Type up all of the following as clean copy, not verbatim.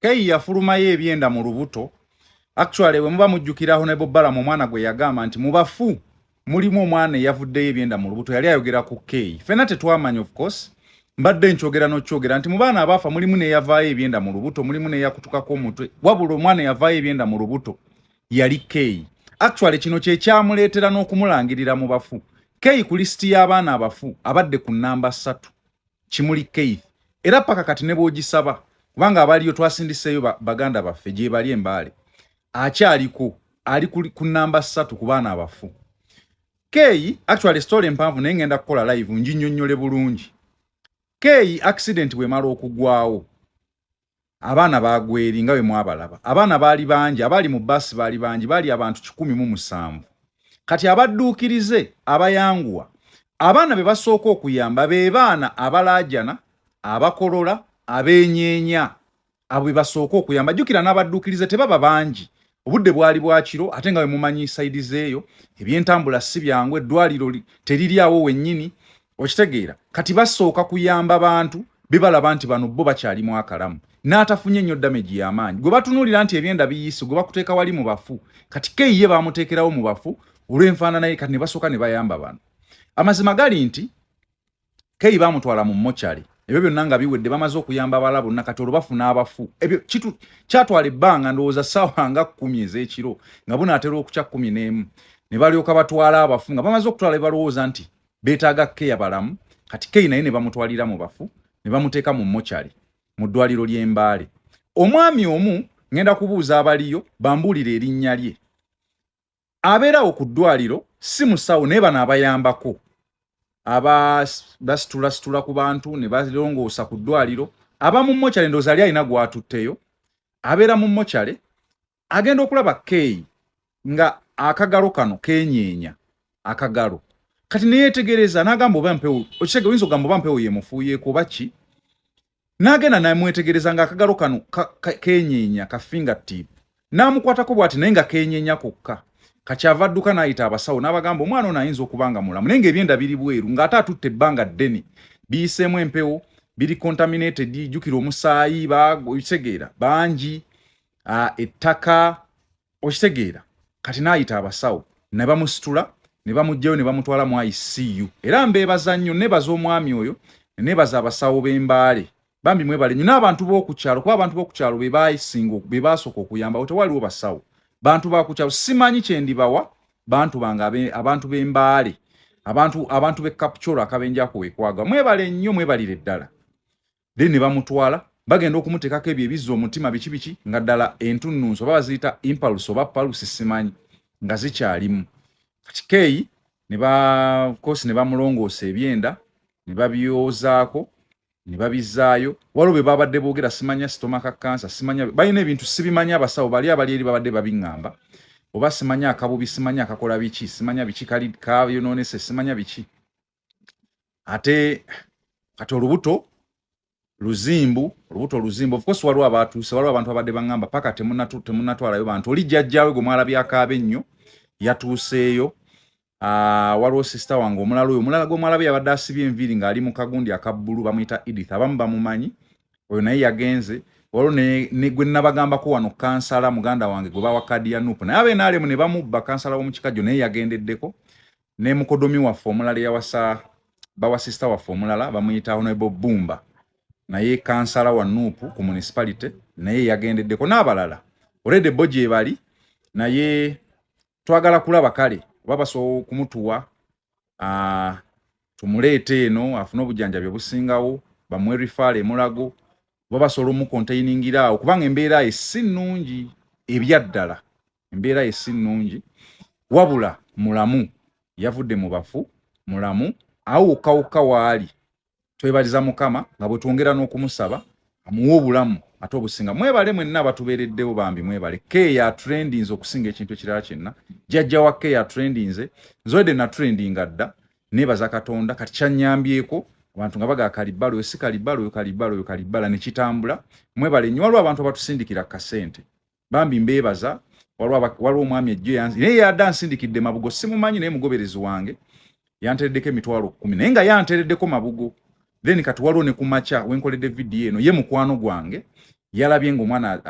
Kei yafulumayo ebyenda mu lubuto. Actually, bwe muba mujjukira Honorable Balaam, omwana gwe yagamba nti mu bafu mulimu omwana eyavuddeyo ebyenda mu lubuto, yali ayogera ku Kei. Ffenna tetwamanya, of course. Mbadde nkyogera n'okyogera nti mu baana abaafa mulimu n'eyavaayo ebyenda mu lubuto, mulimu n'eyakutukako omutwe, wabula omwana eyavaayo ebyenda mu lubuto yali Kei. Actually, kino kye kyamuleetera n'okumulangirira mu bafu. Kei ku lisiti y'abaana abafu abadde ku nnamba 3, Kimuli Keith, era paka kati ne bw'ogisaba, kubanga abaliyo twasindiseeyo baganda baffe gye bali embaale, akyaliko, ali ku namba 3 ku baana abafu. Kei, actually, story empanvu, naye ngenda kukola live nginnyonnyole bulungi. Kei accident bwemala okugwawo, abaana bagweri nga bwe mwabalaba. Abaana baali bangi, abaali mu baasi baali bangi, baali abantu 107. Kati abadduukirize abayanguwa, abaana be basooka okuyamba be baana abalaajana, abakolola, abeenyeenya, abo be basooka okuyamba. Jjukira n'abadduukirize tebaba bangi, obudde bwali bwa kiro, ate nga bwe mumanyi side zeeyo ebyentambula si byangu, eddwaliro teriri awo wennyini, okitegeera? Kati basooka kuyamba bantu bebalaba nti bano bo bakyalimu akalamu, n'atafunye nnyo damage y'amaanyi, gwe batunuulira nti ebyenda biyiise, gwe bakuteeka wali mu bafu. Kati Kei ye bamuteekerawo mu bafu olw'enfaanana ye. Kati ne basooka ne bayamba bano. Amazima gali nti Kei baamutwala mu mortuary. Ebyo byonna nga biwedde, bamaze okuyamba abalala bonna, kati olwo bafuna abafu. Ebyo kitu kyatwala ebbanga, ndowooza ssaawa nga 10 ez'ekiro, nga bunaatera okukya 11, ne balyoka batwala abafu. Nga bamaze okutwala balowooza nti beetaaga keya balamu. Kati Kei naye ne bamutwalira mu bafu, ne bamuteeka mu mortuary mu ddwaliro ly'Embaale. Omwami omu, ŋŋenda kubuuza abaliyo bambuulire erinnya lye, abeerawo ku ddwaliro, si musawo, naye bano abayambako aba basitulasitula ku bantu ne balongoosa ku ddwaliro, aba mu mortuary. Ndowooza ali alina gw'atutteyo, abeera mu mortuary. Agenda okulaba Keeyi nga akagalo kano kenyeenya akagalo. Kati neyeetegereza n'agamba oba mpewo, okitege oyinza okugamba oba mpewo yemufuuyeeko oba ki. N'agenda namwetegereza ng'akagalo kano kenyeenya, ka finger tip, n'amukwatako bw'ati, naye nga kenyeenya kokka. Kakyava adduka n'ayita abasawo n'abagamba omwana ono ayinza okuba nga mulamu, naye ng'ebyenda biri bweru, ng'ate atutte ebbanga ddene, biyiseemu empewo, biri contaminated. Jjukira omusaayi, okitegeera, bangi, ettaka, okitegeera? Kati n'ayita abasawo ne bamusitula ne bamuggyayo ne bamutwala mu ICU. Era mbeebaza nnyo, nebaza omwami oyo, nebaza abasawo b'Embaale, bambi mwebale nnyo, n'abantu b'oku kyalo, kuba abantu b'oku kyalo be basinga, be baasooka okuyambawo. Tewaliwo basawo, bantu ba ku kyalo. Simanyi kyendibawa bantu bange, abantu b'Embaale, abantu b'e Kapchorwa, akabenje ako wekwaga. Mwebale nnyo, mwebalire ddala. Then ne bamutwala, bagenda okumuteekako ebyo ebizza omutima, biki biki, nga ddala entunnunsi, oba baziyita impulse oba pulse, simanyi, nga zikyalimu. Kati Keeyi ne bakosi ne bamulongoosa ebyenda, ne babyozaako, ne babizzaayo. Waliwo bwe babadde boogera, simanya stomach cancer, simanya, balina ebintu sibimanyi, abasawo bali abali eri babadde babiŋŋamba, oba simanya akabubi, simanya akakola biki, simanya biki, kali kayonoonese, simanya biki. Ate kati olubuto luzimbu, olubuto luzimbu. Of course waliwo abatuuse, waliwo abantu abadde baŋŋamba paka temunnatwalayo bantu. Oli jjajjaawe gwe mwalabye akaaba ennyo yatuuseeyo. Waliwo sister wange omulala, oyo omulala gwe mwalabye yabadde asibye enviiri ng'ali mu kagundi aka bbulu, bamuyita Edith, abamu bamumanyi, oyo naye yagenze. Waliwo ne gwe nabagambako wano, kansala muganda wange gwe bawa kaadi ya NUP, naye abenaalemu ne bamubba, kansala w'omukikajjo, naye yagendeddeko. Ne mukodomi waffe omulala eyawasa, bawa sister waffe omulala, bamuyita Honorable Bumba, naye kansala wa NUP ku municipality, naye yagendeddeko, n'abalala already bo gye bali. Naye twagala kulaba kale oba basobola okumutuwa, tumuleete eno afune obujjanjabi obusingawo, bamuwe referral Emulago, oba basobola omucontainingira awo, kubanga embeera ye si nnungi. Ebyaddala embeera ye si nnungi, wabula mulamu, yavudde mu bafu mulamu, awo wokka wokka waali. Twebaliza Mukama nga bwe twongera n'okumusaba amuwe obulamu ate obusinga. Mwebale mwenna abatubeereddewo, bambi mwebale. Keya trendinze okusinga ekintu ekirala kyenna. Jjajja wa Keya trendinze, nzoedde na trendinga dda, nebaza Katonda. Kati kyanyambyeko abantu nga baga kalibbala oyo si kalibbala oyo, kalibbala oyo, kalibbala, ne kitambula. Mwebale nnyo. Waliwo abantu abatusindikira kasente, bambi mbeebaza. Waliwo omwami ejjo naye yadde ansindikidde Mabugo, simumanyi, naye mugoberezi wange, yantereddeko 100,000, naye nga yantereddeko Mabugo. Then kati waliwo ne kumakya wenkoledde vidiyo eno, ye mukwano gwange. Yalabye ng'omwana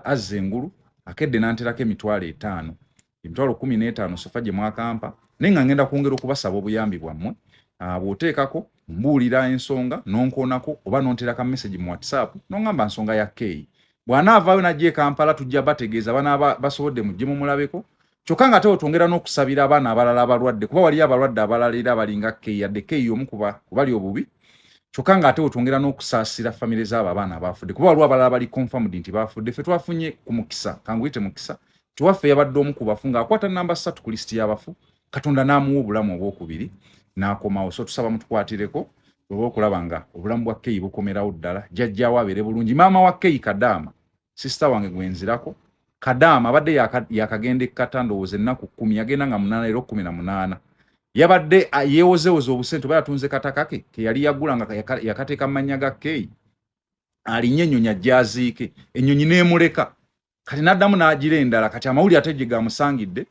azza engulu, akedde n'anterako 50,000, 15,000 so far gye mwakampa, naye nga ngenda kwongera okubasaba obuyambi bwammwe. Bw'oteekako mbuulira ensonga n'onkoonako oba n'onterako message mu WhatsApp n'ongamba nsonga ya Keyi. Bw'anaavaayo n'ajja e Kampala tujja bategeeza, banaaba basobodde mujje mumulabeko. Kyokka nga ate wetwongera n'okusabira abaana abalala abalwadde, kuba waliyo abalwadde abalala era abalinga Keyi, yadde Keyi omu kubali obubi. Kyokka nga ate wetwongera n'okusaasira famire z'abo abaana abafudde, kuba waliwo abalala bali confirmed nti bafudde. Ffe twafunye ku mukisa, kanguyite mukisa, tiwaffe yabadde omu ku bafu ng'akwata namba 3 ku lisiti y'abafu, Katonda n'amuwa obulamu obwokubiri n'akomawo. So tusaba mutukwatireko oba okulaba nga obulamu bwa Keyi bukomerawo ddala, jjajjaawo abeere bulungi. Maama wa Keyi Kadaama, sisita wange gwenzirako, Kadaama abadde yakagenda ekkata ndowooza ennaku 10, yagenda nga 8 era 18. Yabadde yeewozeewoza obusente oba yatunze kataka ke ke yali yagula nga yakateeka mu mannya ga Keyi, alinye ennyonyi ajje aziike, ennyonyi n'emuleka. Kati n'addamu n'agira endala. Kati amawulire ate gye gamusangidde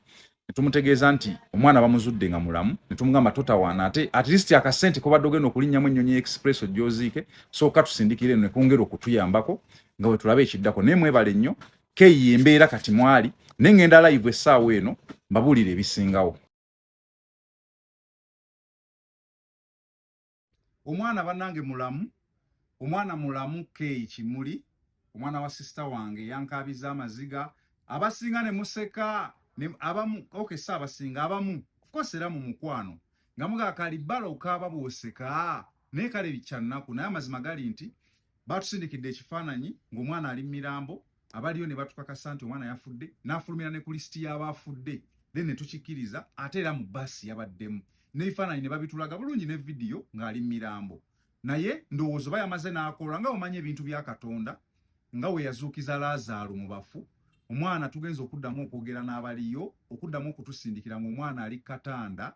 ne tumutegeeza nti omwana bamuzudde nga mulamu, ne tumugamba totawaana, ate at least akasente kobadde ogenda okulinnyamu ennyonyi express ojja oziike, sooka tusindikire eno ne kwongera okutuyambako nga bwe tulaba ekiddako. Naye mwebale nnyo. Keyi embeera kati mwali, naye ngenda live essaawa eno mbabuulire ebisingawo. Omwana bannange mulamu, omwana mulamu. Keyi Kimuli, omwana wa sisita wange, yankaabiza amaziga. Abasinga ne museka abamu, okay, si abasinga, abamu of course, era mu mukwano nga mugaa kalibbala okaaba bw'oseka, naye kale kyannaku. Naye amazima gali nti batusindikidde ekifaananyi ng'omwana ali mu mirambo, abaliyo ne batukakasa nti omwana yafudde, n'afulumira ne ku lisiti y'abaafudde, then ne tukikkiriza. Ate era mu baasi yabaddemu n'ebifaananyi ne babitulaga bulungi ne vidiyo ng'ali mu mirambo. Naye ndowooza oba yamaze n'akola nga omanyi ebintu bya Katonda, nga we yazuukiza Laazaalo mu bafu. Omwana tugenza okuddamu okwogera n'abaliyo, okuddamu okutusindikira ng'omwana ali katanda.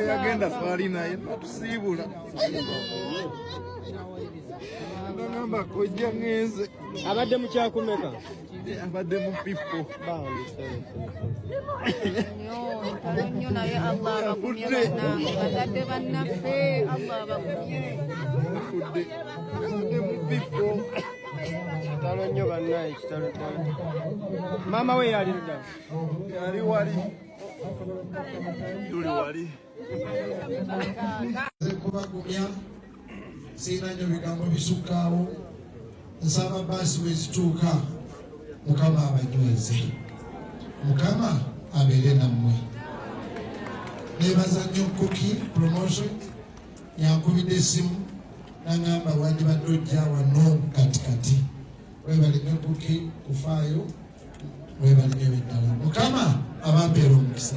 Yagenda twali naye natusiibula, nagamba kojja ngenze. Abadde mu kyakumeka? Abadde mu P4. Bambi, sorry, sorry. Nnyo ntalo nnyo, naye Allah abagumye bannange, bazadde bannaffe, Allah abagumye. Afudde, abadde mu P4. Kitalo nnyo bannaye, kitalo ddala. Maama we yali ludda? Yali wali, tuli wali. Nze kubagumya, sirina nnyo bigambo bisukkaawo. Nsaba baasi bwe zituuka, Mukama abanyweze, Mukama abeere nammwe. Nebaza nnyo Cookie Promotion, yankubidde essimu nagamba wandibadde ojja wano kati kati. Webale nnyo Cookie kufaayo, webale nnyo ebiddala. Mukama abampeera omukisa.